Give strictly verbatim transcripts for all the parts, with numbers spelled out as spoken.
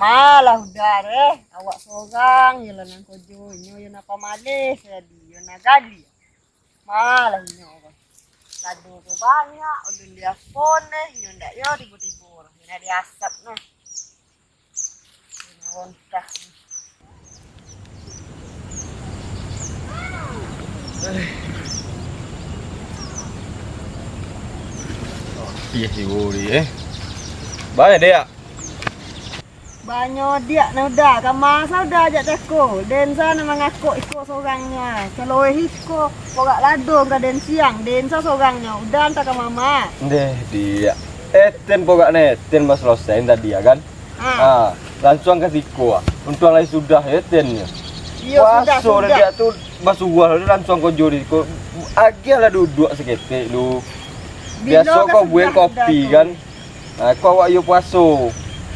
Alah, Uda, eh. Awak sorang je lah nan kojo. Inyo yo nan pamaleh, jadi yo nan gali. Malah inyo ko. Lado ko banyak, ulun dia poneh, inyo ndak yo tibo-tibo lah. Inyo diasap nah. Inyo rontah. Iya si Wuri, eh. Banyak dia. Banyo diak nan Uda, ka ma sa Uda ajak tako. Den sa nan mangakok iko sorangnyo. Saloeh iko, porak lado ka den siang, den sa sorangnyo. Uda antah ka mama. Ndeh, diak. Eten porak ne, eten baselesai tadi, ya kan? Ha. Ha, lansuang ka siko, ah. Untuang lai sudah etennyo. Iyo, sudah, puaso sudah. Diak tu basuah, lansuang kojo di siko. Agiah lah duduak saketek lu. Bilo biaso ka kau buek sudah, kopi, Uda, tu? Kan? Ha, ko awak iyo puaso.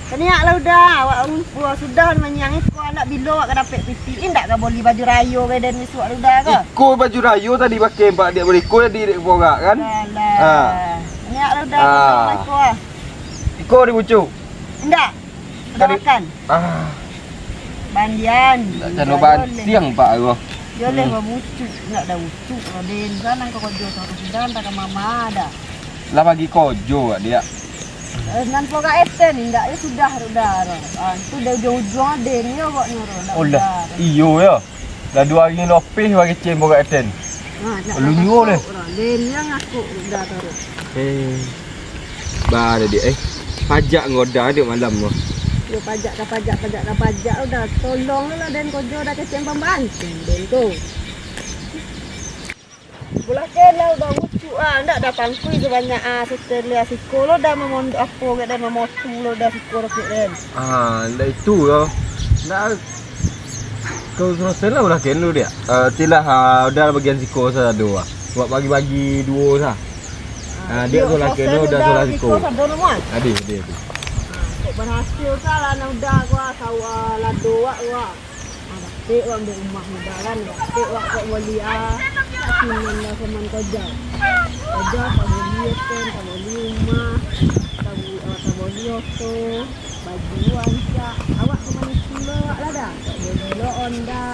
Kaniak lah Uda, awak urang sudah manyiang iko, anak bilo awak ka dapek piti, indak ka boli baju rayo ka den isuak Uda ko? Iko baju rayo tadi pakai, Pak, diak boli iko jadi dek porak kan? Alah. Ha. Kaniak lah Uda, ha, iko ah. Iko dibucuk. Indak. Tadi makan. Ah. Bandian. Indak cano bantiang, Pak, ko. Yo leh, hmm, babucuk, indak ada ucuk, den sa nan ka kojo taruih, Uda antah ka mama dah. Lah bagi kojo, Wak, diak. Eh, nan porak eten, indak, yo sudah, Uda, ah, tu dari ujuang-ujuang den, yo, kok nyo, Uda. Oh, lah, iyo, yo. Lah duo ari lopeh bagi cen porak eten. Ha, nak lunyua leh. Den nan ngakuk, Uda, taruih. Eh. Ba, diak, eh. Pajak ngodang diak malam ko. Yo, pajak ka pajak, pajak ka pajak, Uda. Tolong lah den kojo, Uda, kecen pambanting den ko. Bulah ken lah Uda ucuk ah, ndak ado pangkui sabanyak ah, setelah siko lo Uda mamondok apo kek den, mamotong lo Uda siko lo kek den. Ah, ndak itu yo. Ndak, kau selesai lah ulah ken lo diak. Eh, tilah, ah, Uda bagian siko sado ah. Buat bagi-bagi duo sa. Ah, diak iyo, solah ken lo, Uda solah siko. Sado namuah. Adi, adi, adi. Ah, kok berhasil sa lah nan Uda ko ah, sawah lado wak ko ah. Ah, dapek wak ambiak umah mudahan, dapek wak kok boli ah, sinan lah saman kajau. Kajau ka boli eten, ka boli umah, ka bu-, ah, ka boli oto, baju rancak. Awak ka manih pulo awak lah dah, kok boli lo onda.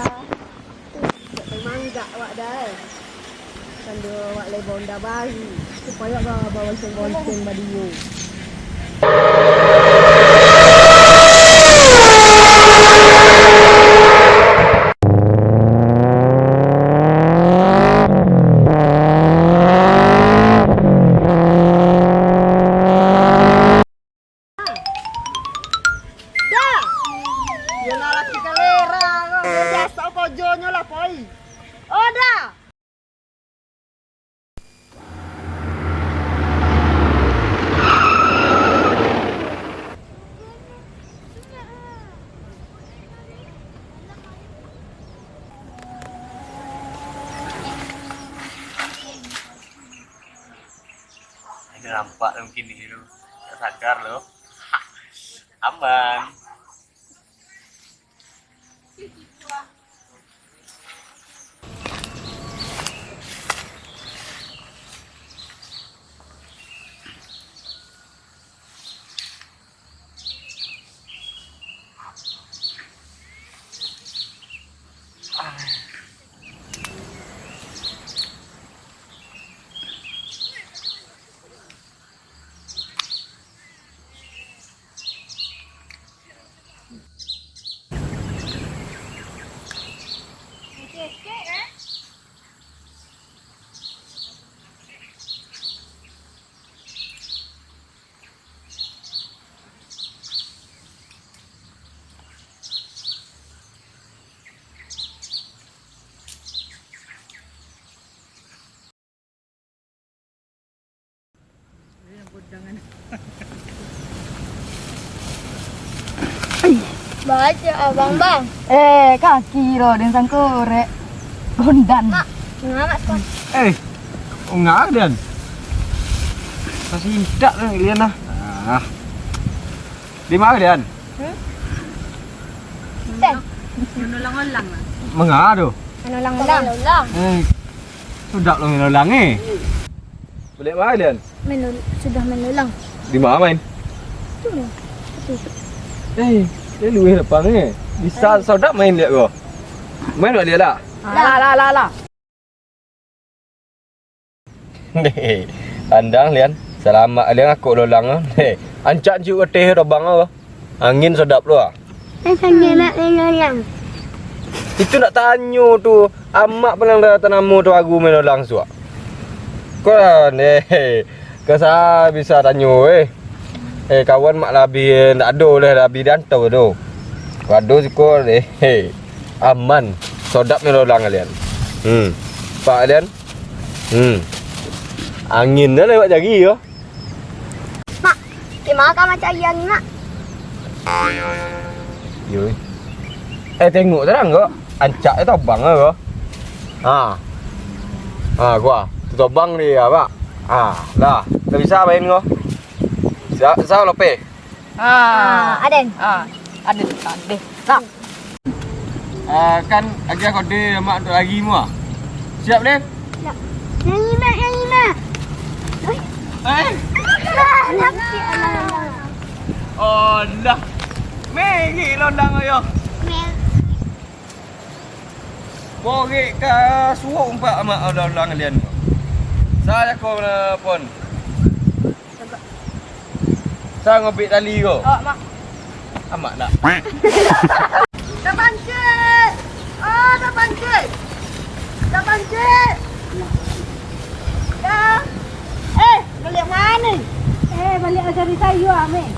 Kok manggak awak dah, eh. Sando awak lai ba onda baru, supayo awak ba-, babonceng-bonceng baliau. Dah! Yo lah laki kalera ko, yo biaso kojonyo lah, poi. Oh, dah! Ini nampak lo mungkin ni lo. Tak sadar lo. Aman. Baca abang, bang. Eh, kaki lo den sangkorek. Gondan. Mak, ngamak kau. Eh, ngah den. Masih indak lo lian lah. Ah. Di ma den? Hmm? Teh. Manolang-olang lah. Manga tu? Manolang-olang. Eh, sudah lo manolang eh. Baliak ma den? Manol-, sudah manolang. Di ma main? Tu lah. Itu. Eh, Eh, luweh lapang, eh. Bisa sodap main liak ko. Main baliak lah. Lah, lah, lah, lah. Deh, andang lian. Salamak lian aku lolang ko. Deh, ancak ciuk ateh tobang ko. Angin sodap tu ah. Raso enak main lolang. Itu nak tanyo tu. Amak paliang tanamo tu agu main lolang suak. Ko lah, eh, ka sa bisa tanyo, eh. Eh, kawan mak labiah, eh, ndak ado lah labiah dianto tu. Ado siko, eh, eh, aman. Sodap main lolang kalian. Hmm. Pak kalian. Hmm. Angin dah lewat jari yo. Mak, kek ma ka macam ayah ni, Mak? Yo. Eh, tengok tarang ko. Ancak e tobang ko. Ha. Ha, gua. Tu tobang dia, Pak. Ha, lah. Tak bisa main ko. Sa, sa lope. Ah, aden. Ah, aden, aden. Lah. Ah, kan agiah kode mak untuak lari mua. Siap, Den? Siap. Nyanyi, Mak, nyanyi, Mak. Oi. Eh? Ah, nak. Alah. Merek londang ayo. Merek. Borek ka suok umpak amak ulang-ulang kalian. Sa jako pon. Sa ngobek tali ko. Awak, Mak. Amak nak. Dah pancit. Oh, dah pancit. Dah pancit. Dah. Eh, baliak mano? Eh, baliak cari sayua, Mek.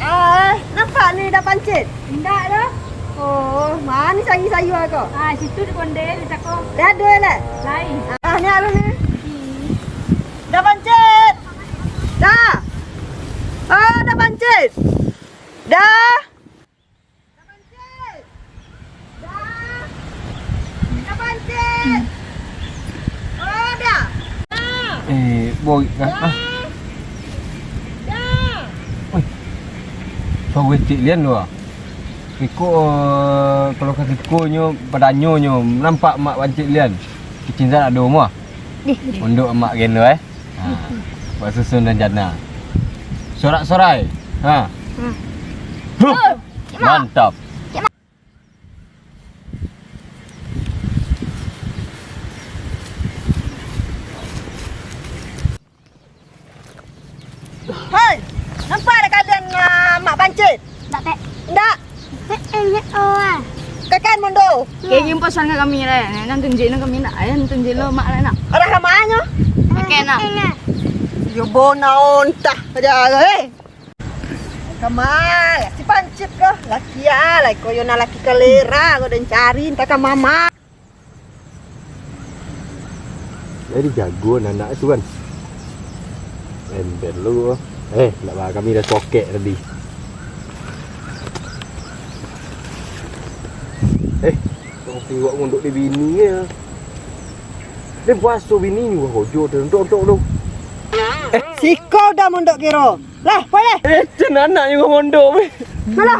Ah, nampak ni dah pancit? Indak doh. Oh, mano cari sayua ko? Ah, situ di konde, di tako. Dah ado lah. Lai. Ah, ni alun ni. Dah pancit. Dah. Ah, dah pancit. Dah. Dah pancit. Dah. Dah pancit. Oh, dah. Dah. Eh, boy kah? Ah. Dah. Wih. Suara cik Lian tu ah. Iko, eh, kalau ka sikonyo, padanyo nyo, nampak mak pancit Lian. Kicin san ado mah. Dih. Unduak mak gendo, eh. Ha. Buat susun rencana. Sorak-sorai. Ha. Hmm. Huh. Mantap. Hei, nampak dak kalian, ah, mak pancit? Ndak, Tek. Ndak? Tek, indak, oh, ah. Kakan mondo. Kayaknya pasan ka kami lah. Nan tunjuk nan kami nak. Ayo tunjuk lo mak lah nak. Arah ka manyo? Oke, nak. Yo bonaon tah aja, eh. Kamai, si pancit ko. Laki ah, laki ko yo nak laki kalera ko den cari, entah ka mama. Jadi jago anak tu kan. Ember lu. Eh, nak bah kami dah sokek tadi. Eh, tong tiwak ngunduk di bini ya. Dia puaso bini juga kojo tu, untuk-untuk tu. Eh, siko dah mondok kiro. Lah, boleh. Eh, cen anak juga mondok, weh. Malah.